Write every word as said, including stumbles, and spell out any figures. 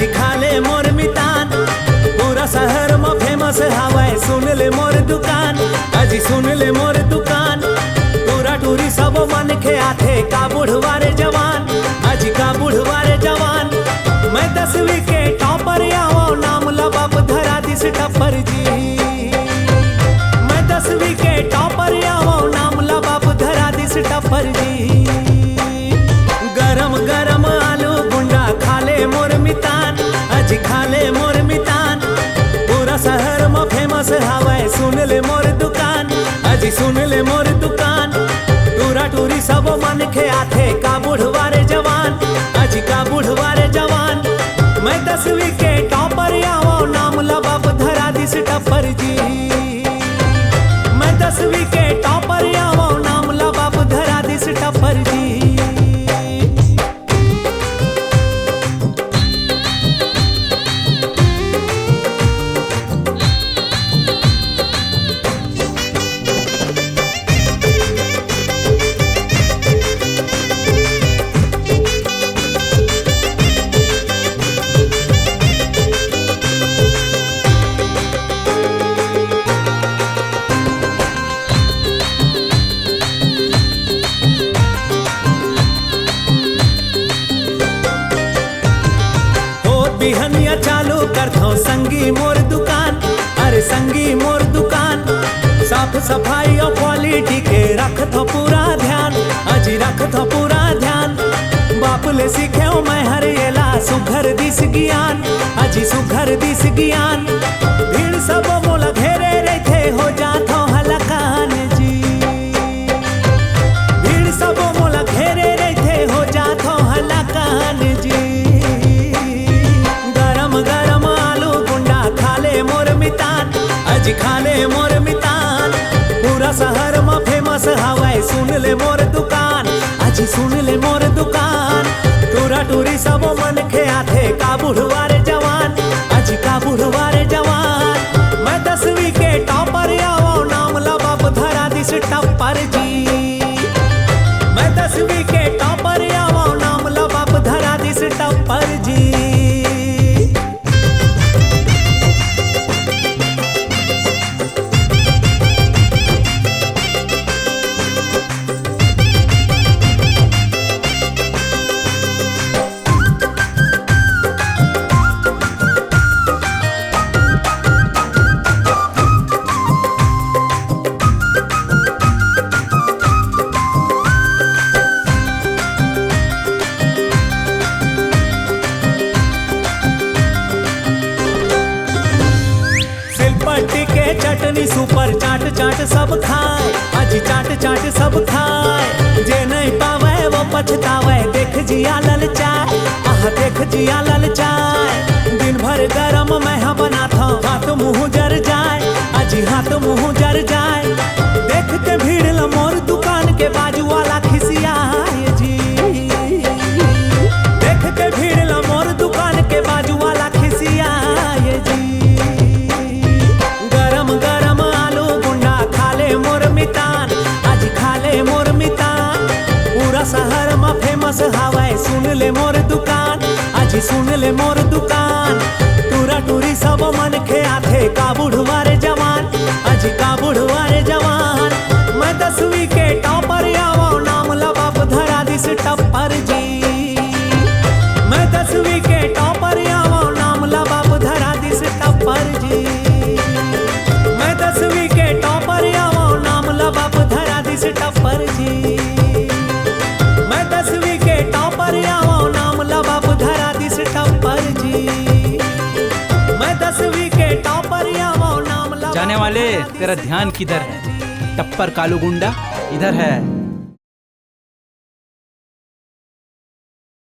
खा ले मोर मितान, पूरा शहर म फेमस हावय, सुन ले मोर दुकान। अजी सुन ले मोर दुकान, टूरा टूरी सब मनखे आथे, का बुढ़वा रे जवान, अजी का बुढ़वा रे जवान। मैं दसवीं के टॉपर आवं, नाम ल बाप धरा दिस टप्पर जी। मैं दसवीं के टॉपर आवं, नाम ल बाप धरा दिस टप्पर जी। गरम गरम आलू गुंडा खा ले मोर मितान, अजी खा ले मोर मितान। पूरा शहर म फेमस हावय, सुन ले मोर दुकान, अजी सुन ले मोर दुकान। टूरा टूरी सब मनखे आथे, का बुढ़वा रे जवान, अजी का बुढ़वा रे जवान। मैं दसवीं के टॉपर आवं, नाम ल बाप धरा दिस टप्पर जी। मैं दसवीं के टॉपर आवं, नाम ल बाप धरा दिस टप्पर जी। होत बिहनिया चालू करथौं संगी मोर दुकान, अरे संगी मोर दुकान। साफ सफाई अउ क्वालिटी के रखथौं पूरा ध्यान, अजी रखथौं पूरा ध्यान। बाप ले सीखेंव मैं हर एला सुघर दिस गियान, अजी सुघर दिस गियान। भीड़ सब मोला घेरे रहिथे, हो जाथौं हलाकान जी। भीड़ सब मोला घेरे रहिथे, हो जाथौं हलाकान जी। गरम गरम आलू गुंडा खा ले मोर मितान, अजी खा ले मोर मितान। पूरा शहर म फेमस हावय, सुन ले मोर दुकान, अजी सुन ले मोर दुकान। टूरा टूरी सब मनखे आथे, का बुढ़वा रे जवान, अजी का बुढ़वा रे जवान। मैं दसवीं के टॉपर आवं, नाम ल बाप धरा दिस टप्पर जी। मैं दसवीं के टॉपर आवं, नाम ल बाप धरा दिस टप्पर जी। सिलपट्टी के चटनी सुपर चाट, चाट सब खाय, अजी चाट, चाट सब खाय। जे नइ पावय वो पछतावय, देख जिया ललचाय, आह देख जिया ललचाय। दिन भर गरम मैं ह बनाथौं, हाथ मुंह जर जाय, अजी हाथ मुंह जर जाय। देख के भीड़ ल मोर दुकान के बाजू वाला खिसियाय जी। देख के भीड़ ल मोर दुकान के बाजू वाला खिसियाय जी। गरम गरम आलू गुंडा खा ले मोर मितान, अजी खा ले मोर मितान। पूरा शहर म फेमस हावय, सुन ले मोर दुकान, अजी सुन ले मोर दुकान। टूरा टूरी सब मनखे आथे, का बुढ़वा रे जवान, अजी का बुढ़वा रे जवान। मैं दसवीं के टॉपर आवं, नाम ल बाप धरा दिस टप्पर जी। मैं दसवीं के टॉपर आवं, नाम ल बाप धरा दिस टप्पर जी। मैं दसवीं के टॉपर आवं, नाम ल बाप धरा दिस टप्पर जी। मैं दसवीं के टॉपर आवं, नाम ल बाप धरा दिस टप्पर जी। मैं दसवीं के टॉपर आवं, नाम ल जाने वाले, तेरा ध्यान किधर है? टप्पर कालू गुंडा इधर है।